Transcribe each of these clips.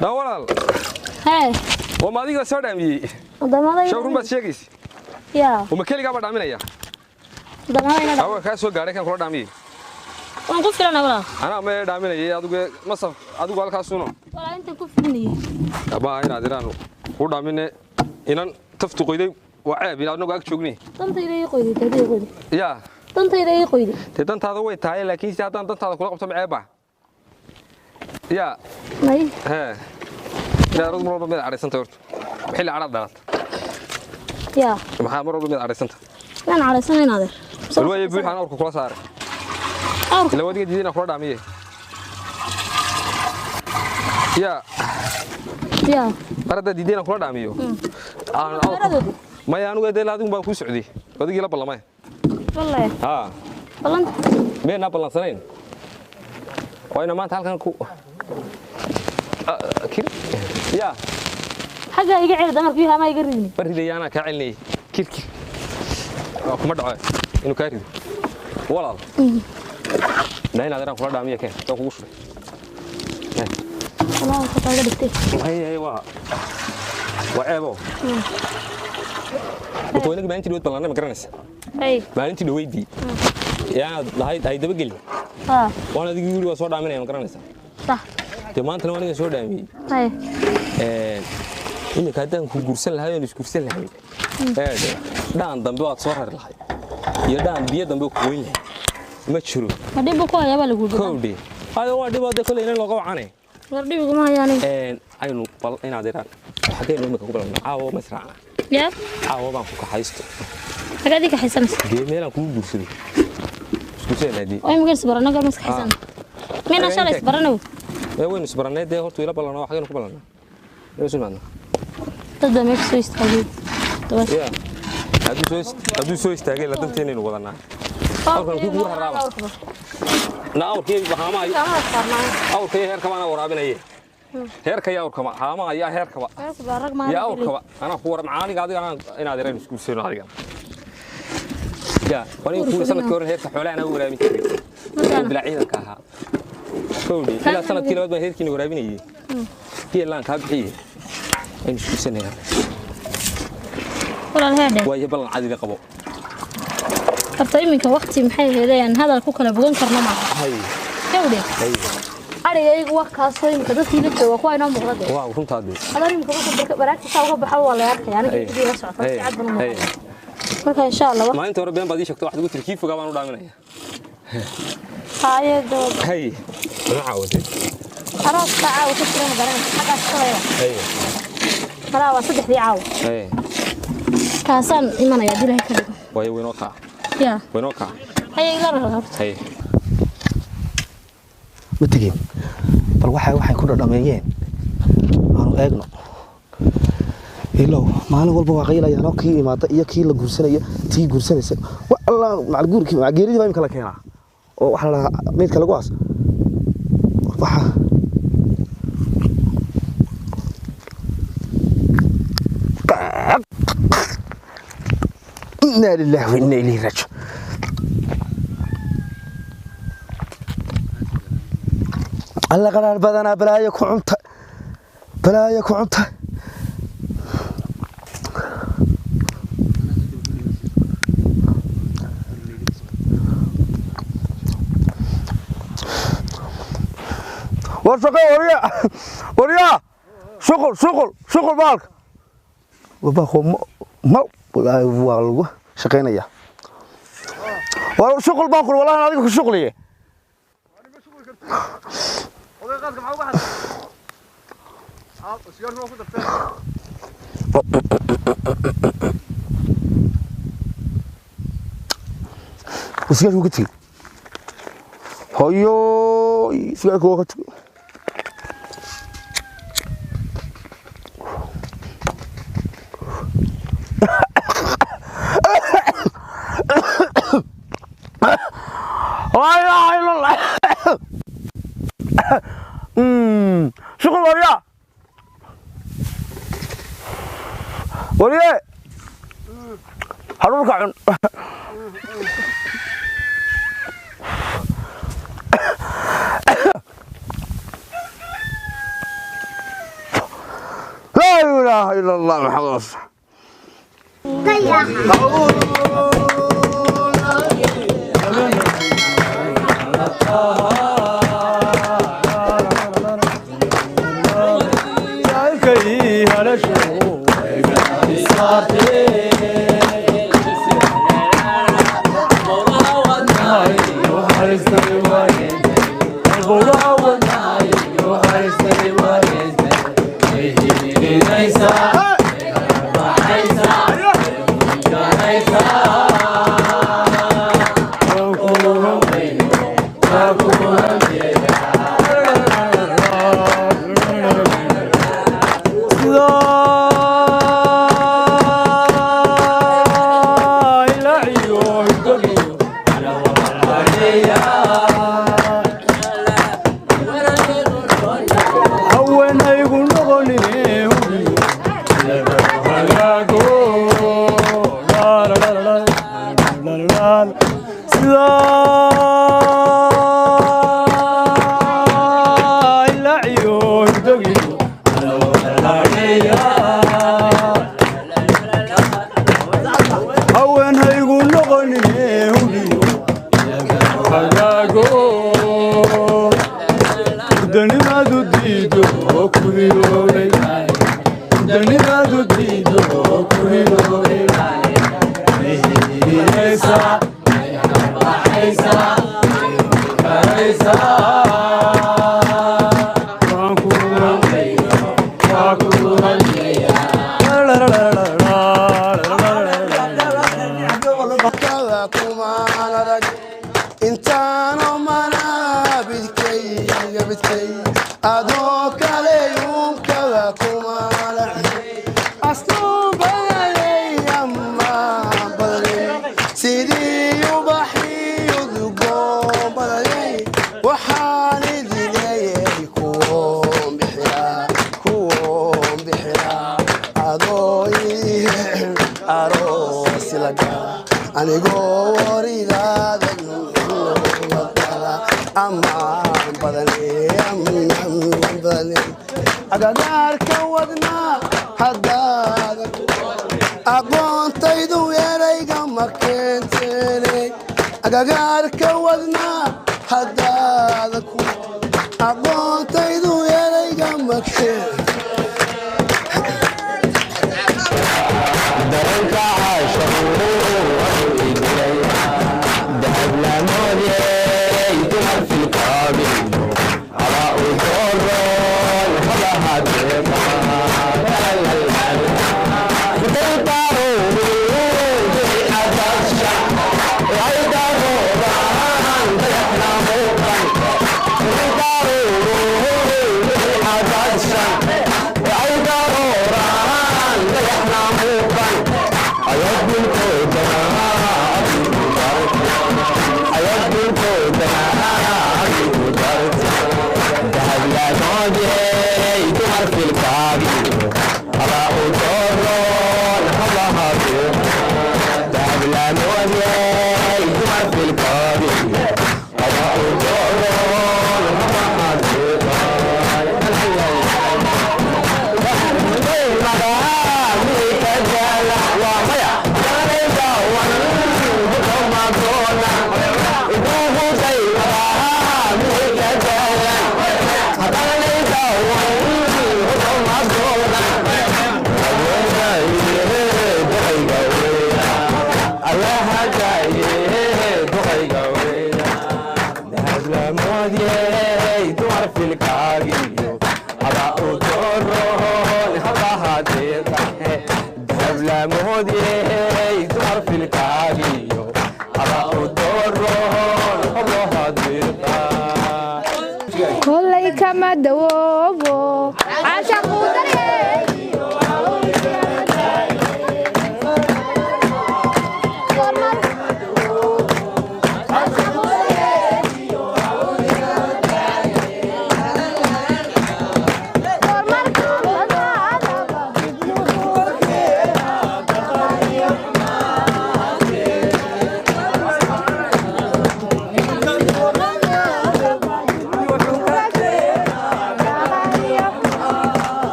Daa walaal. Hee. Oo ma adiga soo dhaamiyey? Wadamada. Shawrun baad sheegaysa. Yaa. Oo ma keligaa baa dhaaminaya? Wadamada. Awa ka soo gaaray kan kula dhaamiyey. Waan ku filana walaal. Anaa ma dhaaminayay adigu masaf adigu halkaas uno. Walaal inta ku filinayay. Abaa inaad iraan ku dhaamine inan taftu qoyday waa ceeb inaad anagu ag joognay. Dantayda ii qoyday, tadii qoyday. Yaa. Dantayda ii qoyday. Te dantaada way tahay laakiin si haddaan dantaada kula qabto ma ceeb ah. Yaa. May. Hee. Inaad mar walba mid cadhaysantay horta. Xilli cadhaad dhalat. Yaa. Maxaa mar walba mid cadhaysantay? Waan cadhaysanayn adeer. Bal waaye buuxaan awrka kula saaray. Awrka. Ila wadiga diidina kula dhaamiyey. Yaa. Yaa. Mar haddaad diidina kula dhaamiyo. Aan awrka. Maya anigu dee adigu baan ku socday. Wadigii la ballamay. Wallahi. Haa. Ballan. Meenaa ballansanayn. Waa ina maanta halkan ku kir. Yaa. Xagga iga celi damarku yahay ma iga ridin. Bar ridayaana ka celinay. Kir kir. Kuma dhaco inuu ka rido. Walaal. Naa inaad kula dhaamiyo keen. Taa kugu shubay. Walaal ka taaga dhigtay. Hay waa. Waa ceebo. Wuxuu inaga maalintii dhaweyd ballanay ma garanaysa. Hay. Maalintii dhaweydii. Yaa lahayd ay daba gelin. Haa. Waan adigu yiri waa soo dhaaminaya ma garanaysa. Sax. Dee maantana waan iga soo dhaamiyey. Hay. Iminka haddaan ku guursan lahayn oon isguursan lahayn. Dhaan dambe waad soo rari lahayd. Iyo dhaan biyo dambe ku weyn lahayd. Ma jiro. Ma dhib ku hayaa baa lagu guursan. Kowdhi. Ayo waa dhib oo kale inaan looga wacane. War dhib kuma hayaan. Aynu bal inaad iraan. Xagee iminka ku ballanaa caawa ma israacna. Yaa. Caawa baan ku kaxaysto. Xagaad ka xaysanaysa? Dee meelaan kugu guursaday. Isguursan lahayd. Oo imika isbarano gar ma iska xaysan. Meena shalay isbarano. Waynu isbaranay dee horta ila ballanaa xagee ku ballanaa. Inuu soo imaadno. Dad baa meesha soo istaagay. Yaa. Hadduu soo istaagay la danteena wadanaa. Awrkan ku guur haraaba. Na awrkii haamaha awrkii heerka baan waraabinayay. Heerka yaa awrkaba haamaha yaa heerkaba. Yaa awrkaba ana ku waram caaniga adiga inaad yareen isku seeno adiga. Yaa wani ku sanadkii hore heerka xoolaha ana waraabin jiray. Bilaa ciidanka ahaa. Kowdii ilaa sanadkii labaad baan heerkiina waraabinayay. Geelaan ka bixiyay. Aynu isku seenayaa. Walaal heedhe. Waayo ballan cadiga qabo. Horta iminka waqti maxay heedayaan hadal ku kala bogan karno ma. Hay. Kowdii. Hay. Arigaygu wax kaas oo iminka dadkii la jooga kuwa inoo muuqda. Waa runtaadu. Hadal iminka marka baraagta saa uga baxo waa la arkay aniga intii la socota si cad baan u muuqda. Marka insha Allah maalinta hore been baad ii sheegtay waxaad ugu tiri kii fogaa baan u dhaaminaya. Haye doob. Hay. Ma caawisay. Arooska caawa ku jira ma garanaysa xaggaas ka wada. Hay. Malaa waa saddexdii caawa. Hay. Kaasaan imanaya dilay ka dhigo. Waayo weynoo kaa. Yaa. Weynoo kaa. Haye ila raro horta. Hay. Ma tegin. Bal waxay ku dhadhameeyeen. Aanu eegno. Ilow maalin walba waa qaylayaan oo kii imaada iyo kii la guursanaya tii guursanaysa. Wa Allah macal guurkii macal geeridii baa imika la keenaa. Oo waxa la dhahaa meydka lagu aas. Waxa إنا لله وإنا إليه راجعون. الله قرار بدنا بلايا كعنت بلايا كعنت. ورشقة وريا وريا شغل شغل شغل بالك وباخو ما والله shaqeynaya. Waa shuqul baan ku wallahi adiga ku shuqliye. Oday qaadka maxaa uga xaday? Sigaarka waa ku dartay. Sigaarka ku tagay. Hayo sigaarka waa ka tagay. لا إله إلا الله. شغل وريا وريا هرورك عن Ila Allah Maxamed rasuul.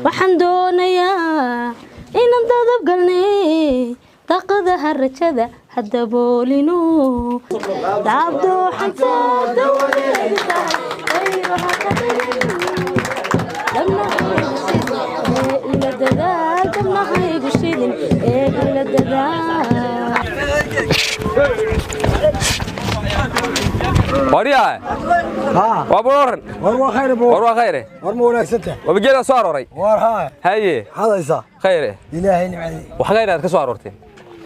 Waxaan doonayaa inaan dadab galnay daqadaha rajada ha daboolino daabdooxanta dawadeedu tahay dayro ha ka dhigin dabna haygu shidin ee ila dadaal dabna haygu shidin ee ila dadaal. Waryaa. Haa. Waa buuran. War waa khayr buu. War waa khayre. War ma wanaagsantahay. Waa geela soo arooray. War haa. Haye. Hadaysa. Khayre. Ilaahay nimcadii. Waxa khayr aad ka soo aroortay?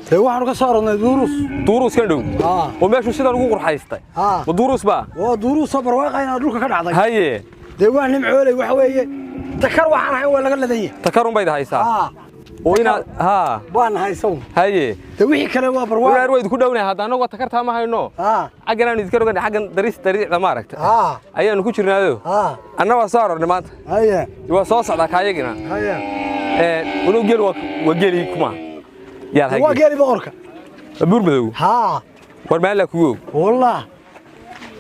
Tee waxaanu ka soo aroornay duruus. Duruus kan dhow. Haa. Oo meeshu sidan ugu qurxaystay. Haa. Ma duruus ba? Waa duruus oo barwaaqayna dhulka ka dhacday. Haye. Dee waa nimcooley waxa weeye takar waxaan ahayn waa laga ladan yahay. Takarun bayd haysaa. Haa. Oo inaad haa. Waan haysan. Haye. Dee wixii kale waa barwaaq. Walaal way ku dhownahay hadda anagu takarta ma hayno. Haa. Xaggan aanu idinka rogan xaggan daris dariicda ma aragta. Haa. Ayaanu ku jirnaayo. Haa. Anna waa soo aroornay maanta. Haye. Waa soo socdaa kaayagina. Haye. Walow geel waa geeli kuma. Yaal Waa geeli boqorka. Buur madow. Haa. War meel la kugu. Wallah.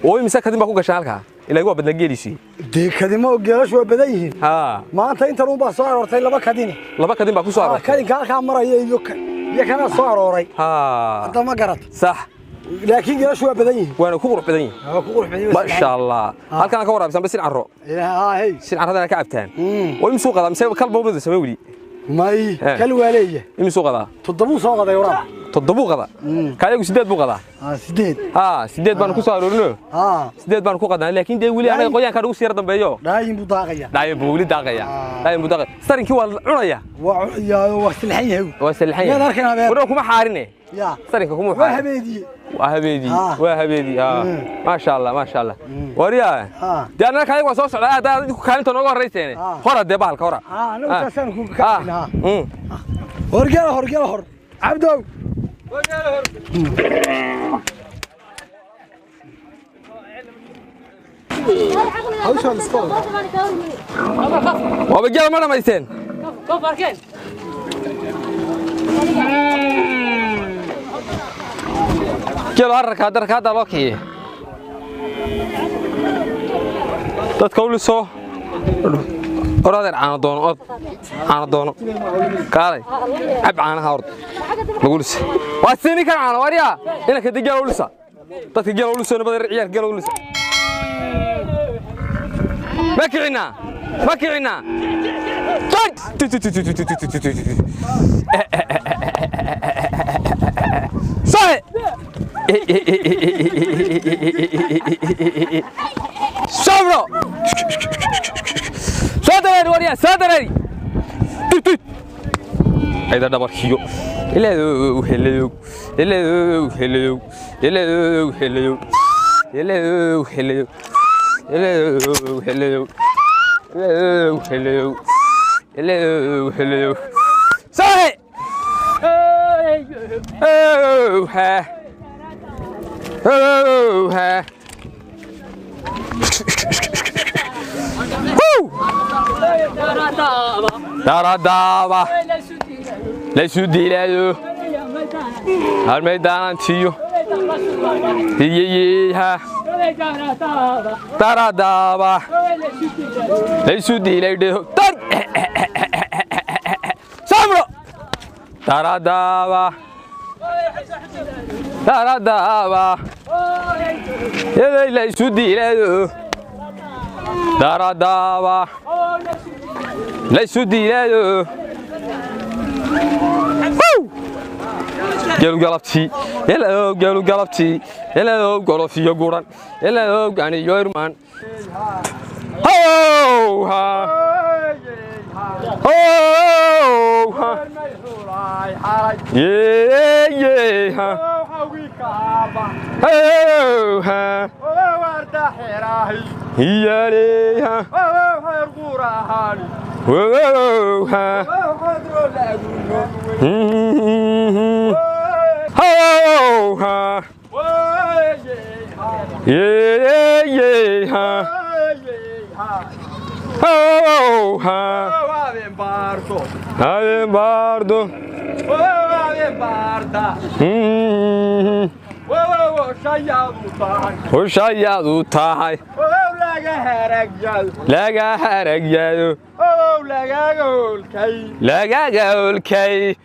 Oo imisa kadib baa ku gashay halka. Ilaa waa badna geelisi. Dee kadimo geelashu waa badan yihiin. Haa. Maanta intan uu baa soo aroortay laba kadini. Laba kadin baa ku soo aroortay. Kadinka halka maraya iyo iyo kana soo arooray. Haa. Hadda ma garat. Sax. Laakiin geelashu waa badan yihiin. Waana ku qurux badan yihiin. Waa ku qurux badan yihiin. Ma sha Allah. Halkan ka waraabsan bas in carro. Haa hey. Sin carradana ka cabtaan. Oo imsuu qadaa mise kalba umadu samee wali. May kal waaleeya. Imsuu qadaa? 7 soo qaday waraab. 7 qadaa. Kaayagu 8 buu qadaa. Haa 8. Haa 8 baan ku soo aroorino. Haa 8 baan ku qadaa laakiin dee wali anaga qoyaanka ugu sii dambeeyo. Dhaayin buu daaqaya. Dhaayin buu wali daaqaya. Dhaayin buu daaqaya. Sarinkii waa cunaya. Waa cunayaa waa silxan yahay. Waa silxan yahay. Yaad arkin habeen. Waroo kuma xaarine. Ya. Sarinka kuma xaarin. Waa habeedii. Waa habeedii. Waa habeedii. Haa. Ma sha Allah ma sha Allah. Wariyaa. Dee anaga kaayagu waa soo socdaa aad idinku kaalinta nooga horreyseene. Hora dee bahalka hora. Haa anagu saasaan ku kaalinaa. Horgala horgala hor. Cabdow. Waaba geel ma dhamaysteen? Geel hararka darka hadda loo kiciye. Dadka u liso. Oradeer caano doono od. Caano doono. Kaalay. Cab caanaha ord. Lagu lisa. Waa siini kar caano wariyaa. Ina ka geel u lisa. Dadka geel u liso nabad ciyaar geel u lisa. Ma kicina. Ma kicina. Sahe. Sabro. Soo dareeri wariyaa soo dareeri. Tut tut. Ayda dhabarkiyo. Ilaahow helayow. Ilaahow helayow. Ilaahow helayow. Ilaahow helayow. Ilaahow helayow. Ilaahow helayow. Ilaahow helayow. Sahe. Oh ha. Oh ha. Woo! Daradaaba. Laysu diilayo. Hal meedaantiyo. Hiyiha. Daradaaba. Laysu diilayo. Dar. Samro. Daradaaba. Daradaaba. Laysu diilayo. Daradaaba. Laysu diilayo. Geelu galabtii. Ilaa geelu galabtii. Ilaa golofiyo guran. Ilaa ganiyo irmaan. Ho ha. Ho ha. Ye ye ha. Ho ha. Hiyale ha. Ho ha. Ho ha. Ye ye ha. Ho ha. Aben bardo. Hoshayaadu tahay. Laga haragyado. Lagaga olkay.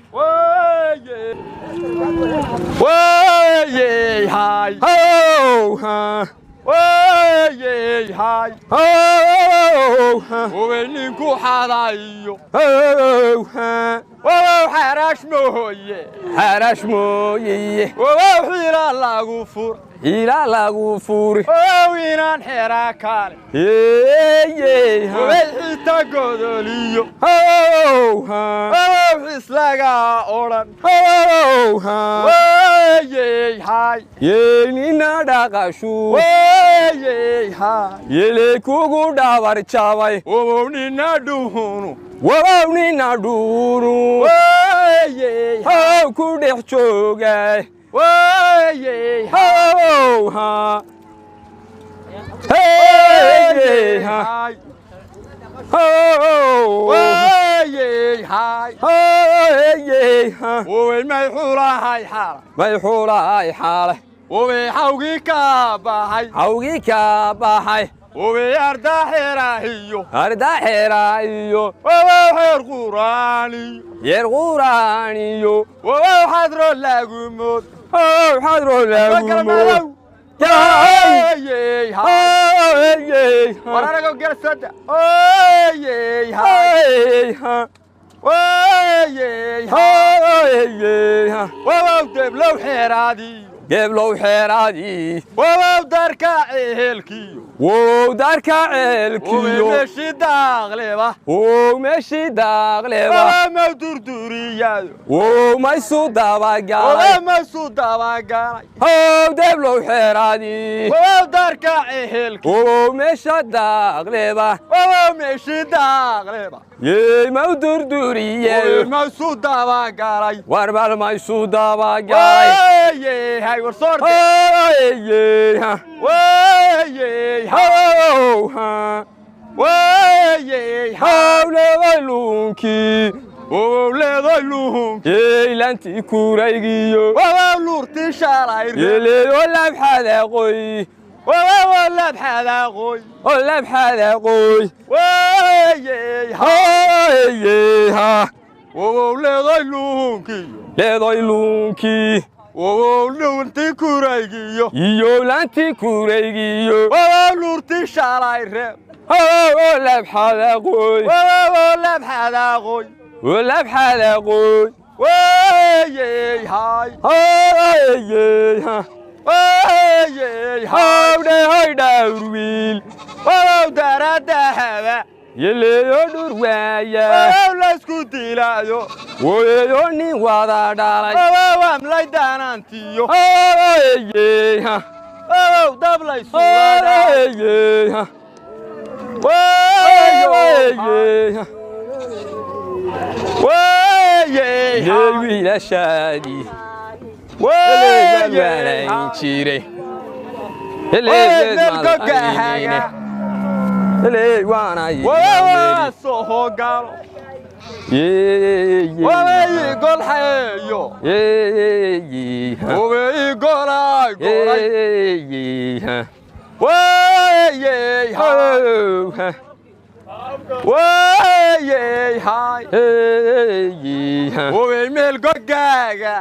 Wayey hay. How ha. Wayey hay. How ha. Wabay ninku xadayo. How ha. Wabow xaraash mooye. Xarash mooye. Wabow xiila lagu fur. Ila lagu furi. Wabow inaan xeraa kale. Yeeyey ha. Wabay xiita godoliyo. How ha. Wabow xislaga odhan. How ha. Wayey hay. Yeynina dhaqashu. Wayey hay. Yeley kugu dhabar jabay. Wabow nina dhuhunu. Wabow nina dhuunu. Wayey hay. How ku dhex joogay. Wayey hay. How ha. Hey ha. Hay. How. Wayey hay. Hey ha. Wabay may xulahay xaala. May xulahay xaale. Wabay xawgii ka baxay. Hawgii ka baxay. Wabay arda xeraahiyo. Arda xeraayo. Wabow xeer quraaniyo. Yeer quraaniyo. Wabow xadro lagu mood. How xadro lagu mood. Wayey hay. Hey ha. War anago gersada. Wayey hay. Hey ha. Wayey hay. Hey ha. Wabow deblow xeraadiyo. Geblow xeeraadii. Wabow darka ceelkiyo. Wow darka Wabay ceelkiyo. meeshii daaqleba. Wow meeshii daaqleba. Wabow ma durduriyayo. Wow maysu dabagalay. Wabow maysu dabagalay. How deblow xeeraadii. Wabow darka ceelkiyo. Wow meesha daaqleba. Wabow meeshii daaqleba. Yey ma u durduriye. Wabay maysu dabagalay. Warbal maysu dabagalay. Wayey hay war soorte. Hey ha. Wayey hay. How ha. Wayey hay. How leeday luunkii. Wabow leeday luhun. Yey lantii kuraygiyo. Wabow luurtii shalayre. Yeleeyo labxadaaqoy. Wabow labxadaaqoy. Oo labxadaaqoy. Wayey hay. Hey ha. Wabow leeday luhunkiyo. Leeday luunkii. Wabow luurtii kuraygiyo. Iyo lantii kuraygiyo. Wabow luurtii shalayre. Oo labxadaaqoy. Wabow labxadaaqoy. Oo labxadaaqoy. Wayey hay. Hey ha. Wayey hay. Hawdhe hay dhawr wiil. Wabow daradahaba. Yeleeyo dhur waaya. Wabow laysku dilaayo. Weeyo nin wada dhalay. Wabow amlay daanaantiyo. Hey ha. Wabow dab laysuladhaay. Hey ha. Wayey Hey ha. Wayey Yey hay. wiilashaadii. Wayey Walayn hay. jiray. Wayey meel gogaaga. Heley waana Wabow soo galo. Wabay gol xeeyo. Wabay golay golay. Wayey hay. Wayey hay. Wabay meel gogaaga.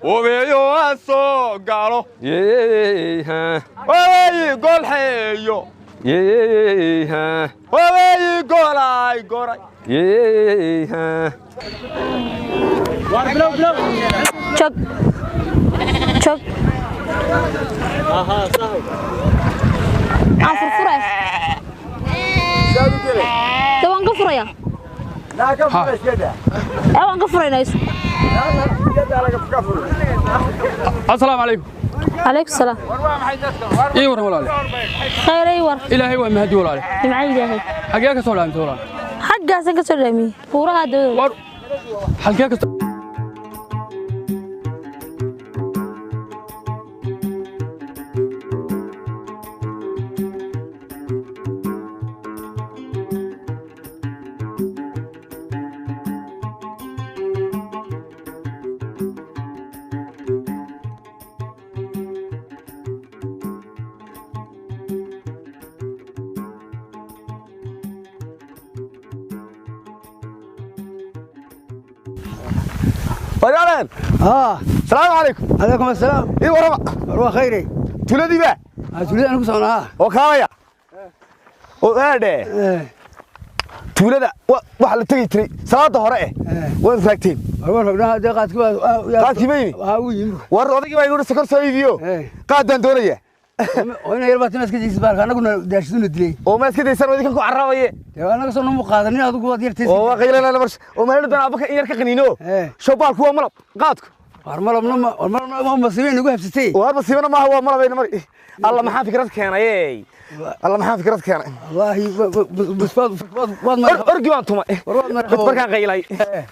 Wabayo aan soo galo. Wabay gol xeeyo. Wabay golay goray. Joog. Joog. Aan furfuray. Dee waan ka furaya. Ee waan ka furaynaa isu. Asalaamu calaykum. Calaykum salaam. Ii warran walaale. Khayr ay war. Ilaahay waa mahadi walaale. Nimca Ilaahay. Xagee ka soo dhaamtay walaale? Xaggaasan ka soo dhaamiyey. Buuraha dabadooda. War halkee ka soo Waryaalen. Haa. Salaamu calaykum. Calaykum assalaam. Ii warrama. War waa khayre. Tuuladii baa. Tuulada aan ku soconaa. Oo kaalaya. Oo aadhe. Tuulada waxa la tagi jiray salaada hore waad raagteen. War waan rognaa hadee qaadkii baa qaadkii ma yimi? Haa wuu yimi. War odaygii baa igu yidhi sokor soo iibiyo. Qaadaan doonaya. Oo ina yar baa timaas ka jeysid baarka anaguna daashiduna dilay. Oo ma iska daysan oo idinkan ku carrabaye. Dee anaga soo nomu qaadanin adigu waad yartaysid. Oo waa qaylanaa marsh. Oo maalin dhan aabaka in yar ka qaniino. Showbaalku waa malab qaadku. War malabna ma war malabna ma masiibay nagu habsatay. War masiibana maaha waa malabayna mari. Alla maxaan fikrad keenay. Alla maxaan fikrad keenay. Wallaahi basbaad waad mar orgi baan tumay. War waad mar markaan qaylay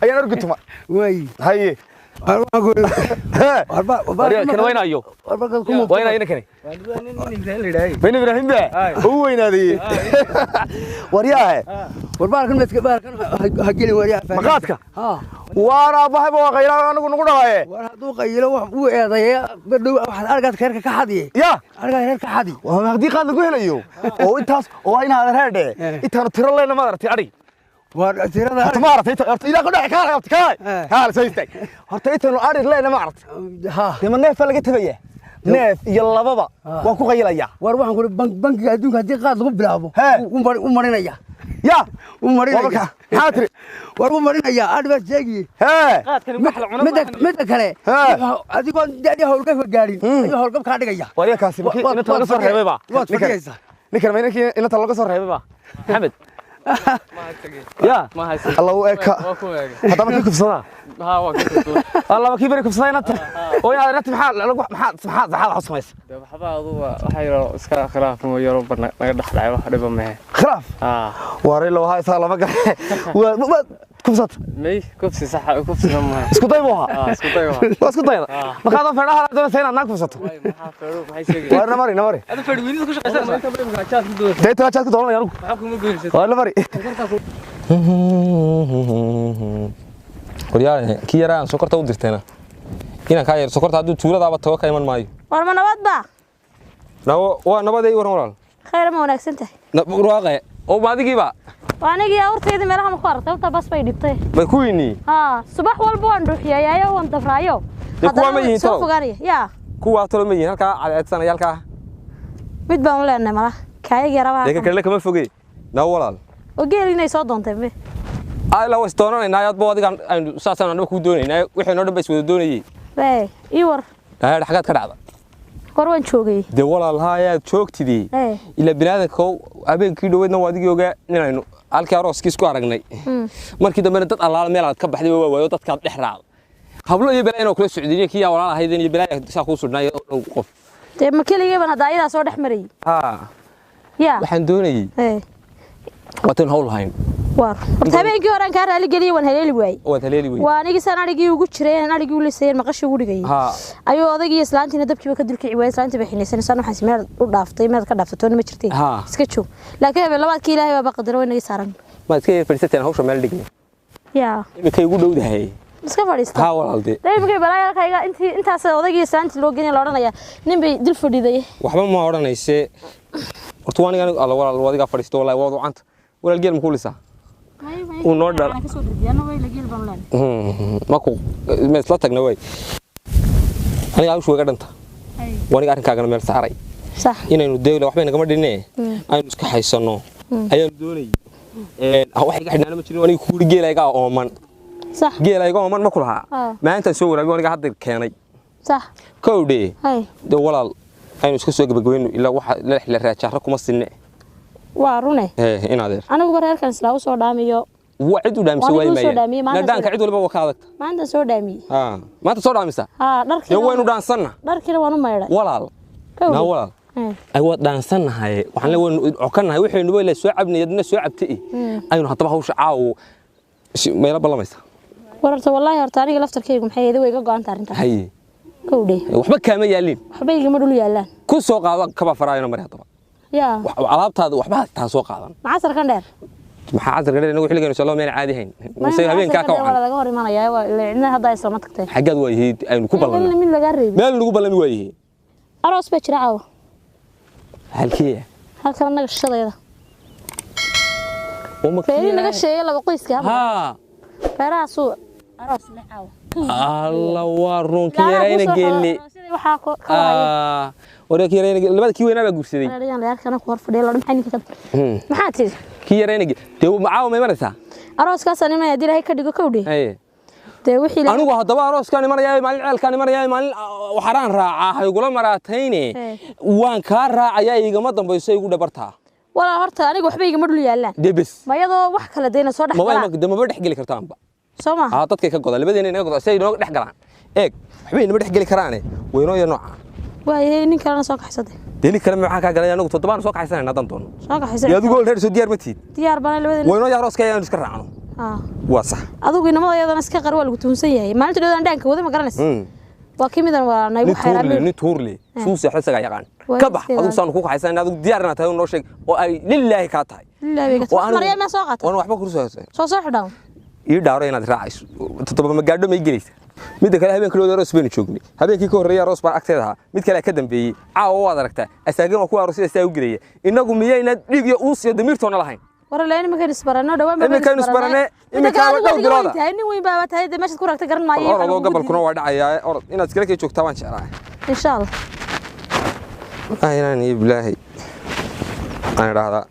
ayaan orgi tumay. Way. Haye. War waan gool. War ba kan weynayo. War ba ku weynayo ninkani. Nin Ibrahim ba. Uu weynaaday. War yaahe. War baarkan midka baarkan ha geli war yaa. Maqaadka. Ha. War abahay waa qaylaa anigu nagu dhawaaye. War haduu qaylo wax uu eedeeyaa badhow wax argaad reerka ka xadiye. Ya. Argaad reerka xadi. Waa hadii qaad lagu helayo. Oo intaas oo inaad reerdhe. Intaanu tiro leena ma aragtay ari. War tirada horta ma aragtay horta ilaa qodhac ka horta ka ha la soo istaag horta intaanu ari leena ma aragtay. Ha. Dema neef laga tabaya. Neef iyo lababa waan ku qaylayaa. War waxaan ku bankiga adduunka hadii qaad lagu bilaabo u marinaya. Ya u marinaya. Maxaa tiri? War u marinaya adba sheegi. Hee. Qaadkani wax la cuno. Midda kale adigoo dadii howlgabka gaarin ayuu howlgab ka dhigaya. War yaa kaasi markii inta laga soo reebay ba. Waad fadhiyaysaa. Ninkan ma ninkii inta laga soo reebay ba. Maxamed. Ya. Allah u eka. Hadda ma kii kufsadaa? Ha waa kii kufsadaa. Allah ma kii bari kufsadaa inta. Oo yaa inta maxaa lagu maxaa maxaa maxaa wax samaysa? Dee waxba adugu waxa yar iska khilaaf ma yaro naga dhaxlay wax dhiba ma. Khilaaf? Ha. War ilaa waxa isaa lama gar. Waa kufsat. May kufsi sax kufsi ma. Isku day buu ahaa. Ha isku day waa. Waa isku dayda. Marka aad feedhaha la doonaysa inaad naag kufsato. Way maxaa feedho maxay sheegay? War na mari na mari. Adu feedho wiilada ku shaqeysan. Inta badan jaad ku doonaysa. Deeto jaad ku doonaya anigu. Maxaa kuma goynaysa? War na mari. Waryaale kii yaraa aan sokorta u dirtayna inaan kaa yar sokorta hadduu tuuladaaba tago ka iman maayo. War ma nabad ba? Waa nabad ay waran walaal. Khayr ma wanaagsan tahay. Ruwaaqe oo ma adigiiba? Waa anigii awrtayda meelaha ma ku aragtay horta bas bay dhibtay. Ma ku weyni? Haa subax walba waan dhuuxiyayaayo waan dafraayo. Kuwa ma yihiin soo fogaanaya yaa. Kuwa talo ma yihiin halkaa cadceedsanaya halkaa. Mid baan u leenahay malaha kaayag yarabaa. Deega kale kama fogey. Na walaal. Oo geel inay soo doontay me. Ay la was doonanaynaa aad boo adiga aynu saasaan annagu ku doonaynaa wixii noo dhan bay iswada doonayay. Way ii war. Haa xagaad ka dhacda. War waan joogay. Dee walaal haa joogtidii. Ila binaadamka habeenkii dhoweedna waa adigii ogaa inaynu halkii arooskii isku aragnay. Markii dambena dad allaala meel aad ka baxday waa waayo dadkaad dhex raacdo. Hablo iyo balaa inuu kula socdiniyo kii walaal ahaydeen iyo balaa saa kuu sudhnay qof. Dee ma keligay baan hadda ayadaa soo dhex marayay. Haa. Ya. Waxaan doonayay. Waatan hawl hayn. War horta habeenkii hore aan kaa raali geliyay waan haleeli waayey. Waad haleeli waayey. Waa anigii saan arigii ugu jiray aan arigii u lisayeen maqashii ugu dhigayay. Ayuu odaygii islaantiina dabkiiba ka dulkici waayey islaantii bay xinaysan waxaan si meel u dhaaftay meel ka dhaafto toona ma jirtay. Iska joog. Laakiin habeen labaadkii Ilaahay baa qadaro way naga saaran. Ma iska yar fadhiisateen hawsha meel dhignay. Ya. Imika igu dhowdahay. Iska fadhiista. Ha walaal dee. Imika balaayalkayga intii intaas odaygii islaantii loo geynay la oranaya nin bay dil fadhiday. Waxba ma oranayse. Horta waan aniga alla walaal adiga fadhiisto wallahi waad u canta. Walaal geel ma ku lisaa? Uu noo dhal. Ma ku ma isla tagna way. Aniga hawshu way ga dhanta. Waa aniga arrinkaagana meel saaray. Sax. Inaynu deewla waxba nagama dhinne. Aynu iska haysano. Ayaan doonayay. Wax iga xidhnaana ma jirin aniga kuuri geelayga ooman. Sax. Geelayga ooman ma ku lahaa. Maanta soo waraabi aniga hadda keenay. Sax. Kowdhe. Hay. De walaal aynu iska soo gabagabayno ilaa waxa la raajaaro kuma sinne. Waa rune. Inaad anigu reerkan isla u soo dhaamiyo. Waa cid u dhaamisa way maayeen. Nadaanka cid walba waa ka adagta. Maanta soo dhaamiyay. Ha maanta soo dhaamisa? Ha dharkii. Waynu dhaansanna. Dharkiina waan u maydhay. Walaal. Na walaal. Ay waa dhaansannahay. Waxaan la waynu cokanahay waxaynu way la soo cabnay adna soo cabtay. Aynu hadaba hawsha caawo meelo ballamaysa. Wararta wallahi horta aniga laftarkaygu maxay eeday way iga go'an tahay arrintan. Haye. Kowdhe. Waxba kaama yaalin. Waxba igama dhul yaalaan. Ku soo qaado kaba faraayno mar hadaba. Ya. Alaabtaada waxba taa soo qaadan. Maxaa casarkan dheer? Maxaa casarkan dheer inagu xilligan soo meel caadi hayn. Mise habeenka ka wacan. Laga hor imanaya waa ilaa hadda ay soo tagtay. Xagaad waa yahay aynu ku ballanay. Mid laga reebay. Meel lagu ballami waa yahay. Aroos baa jira caawa. Halkee? Halkan naga shaqadeeda. Feeri naga sheegay laba qoyska. Ha. Feeraha suu Aroos le caawa. Alla, waa run, kii yarayna geelle. Waxaa ka waaya. Waree, kii yarayna geelle, labada kii weynaa baa guursaday. Ayaan la arkana ku hor fadhiya la maxay ninka ka. Maxaa tiri? Kii yarayna dee caawa ma imanaysaa? Arooskaas anima haddii Ilaahay ka dhigo kowdhi. Haye. Dee wixii Anigu haddaba arooskaan imanayaa, maalin ceelkaan imanayaa, maalin waxaraan raacaa haygula maraatayne. Waan kaa raacayaa, igama dambayso, igu dhabartaa. Walaa horta aniga waxba igama dhul yaallaan. Dee bes. Ma iyadoo wax kale deyna soo dhex maba galaan. De maba dhex geli kartaanba. Soo ma? Haa, dadkay ka goda, labadeena inaga goda si ay inooga dhex galaan. Eeg, waxba inama dhex geli karaane, waynoo iyo nooca. Waayahay, nin kalena soo kaxsatay. Dee nin kale maxaa kaa galay? Anagu toddobaan soo kaxaysanayna haddaan doono. Soo kaxaysa. Dee adigu olreer soo diyaar ma tihid? Diyaar bana labadeena. Waynoo iyo arooska ayaanu iska raacno. Haa. Waa sax. Adigu inamada iyadana iska qar, waa lagu tuhunsan yahay. Maalinta dhowdaan dhaanka wada ma garanaysa. Waa kii midan walaalnay Nin ugu tuurle, xayraan. nin tuurle suu seexdo isagaa yaqaan. Waa ka bax iska adigu ilaali. saanu ku kaxaysanayna, adigu diyaar inaad tahay noo sheeg oo ay lilaahi kaa tahay. Ilaahay bay ka Oo tahay. Maryaa ma soo qaata? Waan waxba kurso. Soo xidhaan. Ii dhaaro inaad raacayso. Toddoba ma gaadho, ma ii gelaysa? Midda kale, habeenkii looda aroos baynu joognay, habeenkii ka horreeyay aroos baan agteeda ahaa, mid kale ka dambeeyey. Caawa waad aragtaa asaagan waa kuwa aroosyada sidaa u gelaya. Innagu miyayna dhiig iyo uus iyo damiirtoona lahayn? War ilaa iminkaynu isbarano dhawaan baa. Iminkaynu isbaranee, iminkaaba dhowr bilooda. Tahay nin weyn baa tahay, dee meeshaad ku raagta garan maayo. Orodoo, gabalkuna waa dhacayaa. Orod, inaad iskala kay joogtaa waan jeclaa. Insha Allah. Wallaahi inaan iyo bilaahi aan idhaahdaa.